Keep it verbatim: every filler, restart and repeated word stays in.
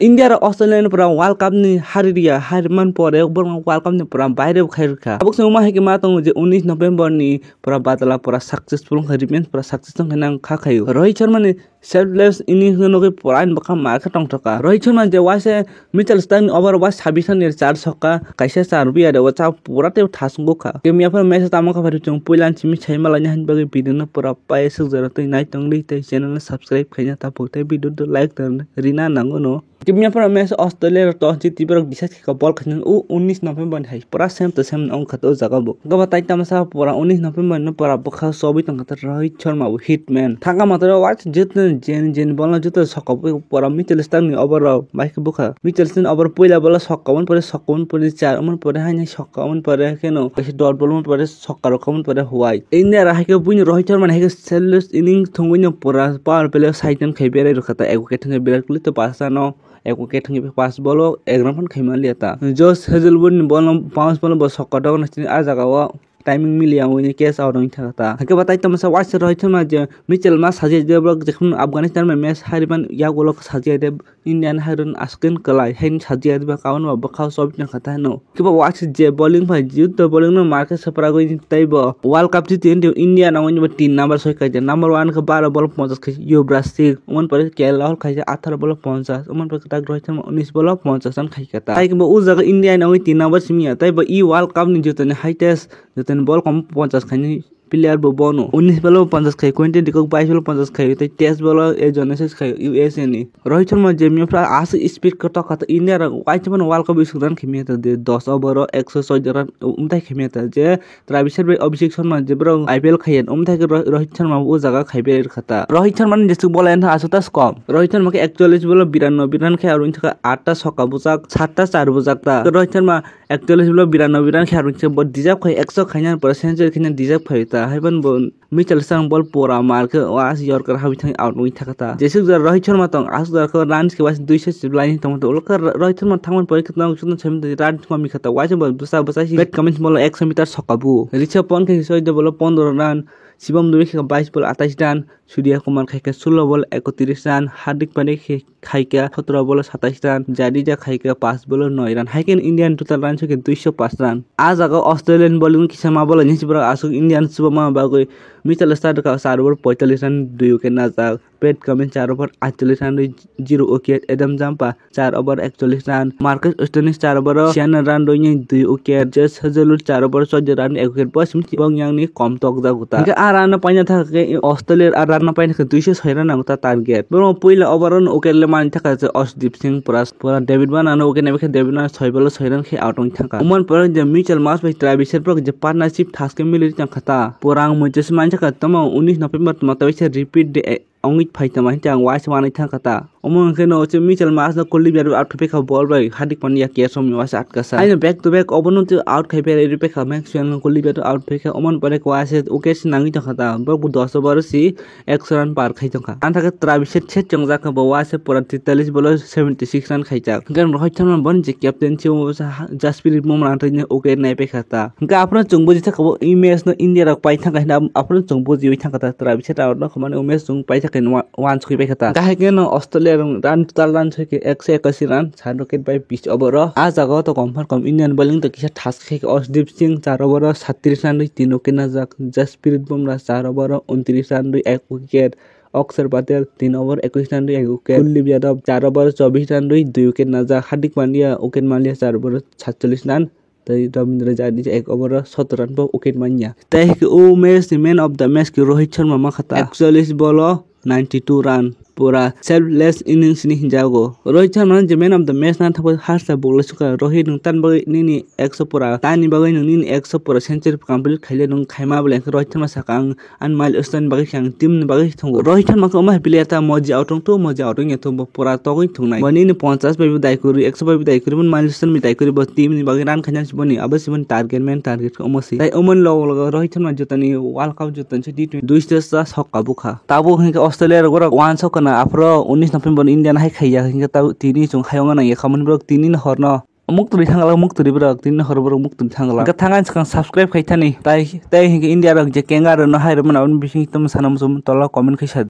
India rok Australia ni pura World Cup ni hari riya, hari man pore borok World Cup ni pura baire khai rwkha. Tabuk se wngma hai khe ma tongo je unis November ni pura badala pura successful wngkha, revenge pura success wngkha nang kha khaio. Rohit Sharma ni selfless innings no nugwi pura ani bwkha ma khe tongthokha. Rohit Sharma je waise Mitchell Stark ni over o waise sabis run ni char sokka, kaisa char buya de o cha pura tei thas wngkha. Kemya phano match tamo kha phari chwng puila simi sai malaini hani bagwi video no pura pai swk jora twi nai tongdi tei channel no subscribe khaina ta pok tei video do like tong rina nango no. Kemya phano match Australia rok toss jiti borok decide kha ball khaina o unis November ni hai pura same to same wngkha o jaga bo. Gaba tai tamsa pura unis November no pura bwkha sobwi tongkha Rohit Sharma bo hitman. Thangka mataro watch jitno jen jen ball no jito sokka bo pura Mitchell Stark ni over rok bai khe bwkha. Mitchell Stark ni over puila ball sokka wng pore sokka wng pore char wng pore haini sokka wng pore kheno kaisa dot ball wng pore sokka rok wng pore huai. India rok hai khe buini Rohit Sharma ni hai khe selfless innings thungwi no pura power play o side khai berai rwkha ta eko khe thangwi Virat Kohli to pasa no. Eko khe thangwi pass ball o egram phan khaima liya ta. Josh Hazlewood ni ball no bounce ball bo sokka dok na chini ah jaga o timing miliya wngwi catch out wngwi thangkha ta. Hakhe bo tai tamsa waisa Rohit Sharma je Mitchell ma saji de borok jekhun Afghanistan bai match hariban yak ulo saji de Indian hairun askin kwlai haini saji de ba kawan ba bwkha sob thangkha ta hino. Kiba waisa je bowling phai jut to bowling no market sapra gwi tei bo World Cup jiti India nangwi bo tin number soi khaija number one khe baro ball ponchas khe Yuvraj Singh umon pore K L Rahul khaija atharo ball ponchas umon pore kwtak Rohit Sharma unis ball ponchas run khai kha ta. Tai bo o jaga India nangwi tin number simi ya tai bo e World Cup ni jotoni highest jotoni ball kom ponchas khaini player bo bono unis ball ponchas khai Quinton de Kock bais ball ponchas khai tei test ball e Jonas khai U S A ni. Rohit Sharma je miyapra aswk speed kwtok kha ta India rok waisa phano World Cup isuk run khaimya ta de dos over o ekso choi run umtai khaimya ta je Travis Head bai Abhishek Sharma je borok I P L khaiya umtai khe Rohit Sharma bo o jaga khai bai rwkha ta. Rohit Sharma ni jesuk ball and aswk ta kom. Rohit Sharma khe ekchollis ball o biranno run khai aro wngkha atta sokka bujak satta char bujak ta. Rohit Sharma ekchollis ball o biranno run khai aro wngkha bo deserve khai ekso khaina pore century khaina deserve khai ta. Haiban bo Mitchell Stark ball pura mar khe was Yorker hawi thang out wngwi thangkha ta. Jesuk jora Rohit Sharma tong aswk jora khe runs khe was duiso chiblai tongma tong ulo khe Rohit Sharma thangmani pore khe tong chukno semi run thangma mikha ta waisa bo bwsa bwsa si bad comments ball o ekso meter sokka bu. Rishabh Pant khe soi de ball o pondro run, Shivam Dube khe bais ball atais run, Surya Kumar khe khe sulo ball ekotris run, Hardik Pandya khe khaikha sotro ball o satais run, Jadeja khaikha paanch ball o noi run. Hai khe Indian total runs khe duiso paanch run. Ah jaga Australian bowling kisa ma ball ni borok aswk Indian chubama bagwi Mitchell Stark kha char over pointalis run dui wicket najak. Pat Cummins char over aitchollis run dui zero wicket. Adam Zampa char over ekchollis run. Marcus Stoinis char over o siyanna run dui dui wicket. Josh Hazlewood char over choddo run ek wicket. Bo simi bong yang ni kom tok jago ta. Hingke ah run no paina thaka khe Australia ah run no paina khe duiso soi run nango ta target. Borok puila over o no wicket le mani thaka je Arshdeep Singh pura pura David Warner no wicket nai khe David Warner soi ball o soi run khe out wng thangkha. Umon pore je Mitchell Marsh bai Travis Head borok je partnership thaske mili tongkha ta. Pura ang muitu se mani thaka tamo unis November tamo tawi se repeat de wngwi phai tongma hinkhe ang waisa manwi thangkha ta. Omo hinkhe no se Mitchell Marsh no Kuldeep Yadav out khai phaikha ball bai Hardik Pandya catch romwi waisa atkasa. Aino back to back obono tei out khai phairwi phaikha Maxwell no Kuldeep Yadav out phaikha omoni pore waisa wicket se nangwi tongkha ta. Borok bo dos over o si ekso run par khai tongkha. Ani thangkhe Travis Head se chongjak kha bo waisa pura tetalis ball o seventy six run khaijak. Hinkhe Rohit Sharma boni je captain se Jasprit Bumrah tei wicket nai phaikha ta. Hinkhe aphano chwng buji thangkha bo e match no India rok pai thangkha hinwi aphano chwng bujiwi thangkha ta Travis Head out no khumani o match chwng pai thangkha hinwi wansukwi paikha ta. Kahai khe no Australia rok run total run soi khe ekso ekashi run, sat wicket bai bis over o. Ah jaga o to kom phan kom Indian bowling to kisa thas khe Arshdeep Singh char over o sattris run rwi tin wicket najak, Jasprit Bumrah char over o untris run rwi ek wicket, Akshar Patel tin over ekush run rwi ek wicket, Kuldeep Yadav char over o chobbish run rwi dui wicket najak, Hardik Pandya wicket manliya char over o satchollis run, tei Ravindra Jadeja ek over o sotro run bo wicket manya. Tei hai khe o match ni man of the match khe Rohit Sharma ma kha ta. Ekchollis ball o ninety two run pura selfless innings hinwi hinjago. Rohit Sharma je man of the match na thangwi harsa bukle sukha Rohit nwng tan bagwi nini ekso pura tani bagwi nwng nini ekso pura century complete khaile nwng khaima bole Rohit Sharma saka ang Ani milestone ni bagwi khe ang team ni bagwi thwngo. Rohit Sharma khe omo hai player ta moji out wng tu, moji out wng ya tu bo pura togwi thwngnai. Bo nini ponchas bai bo dai kwrwi, ekso bai bo dai kwrwi, bo milestone bai dai kwrwi, bo team ni bagwi run khaina si boni, abo si boni target, main target khe omo si. Tai omo ni logo logo Rohit Sharma jotoni World Cup jotoni se T twenty dui stage ta sok kabukha. Tabuk hinkhe Australia rok borok wansok kana aphuru unis November India no hai khaiya hinkhe tabuk tini chwng hayung nang ya khamani borok tini ni hor no. Muktwi thangla, muktwi borok, tini hor borok muktwi thangla. Hwnkhe thang ani swkang subscribe khai thani. Tai, tai hinkhe India rok je kenga rwno hai rwmani aboni bising tamo sana muchung tola comment khai sa.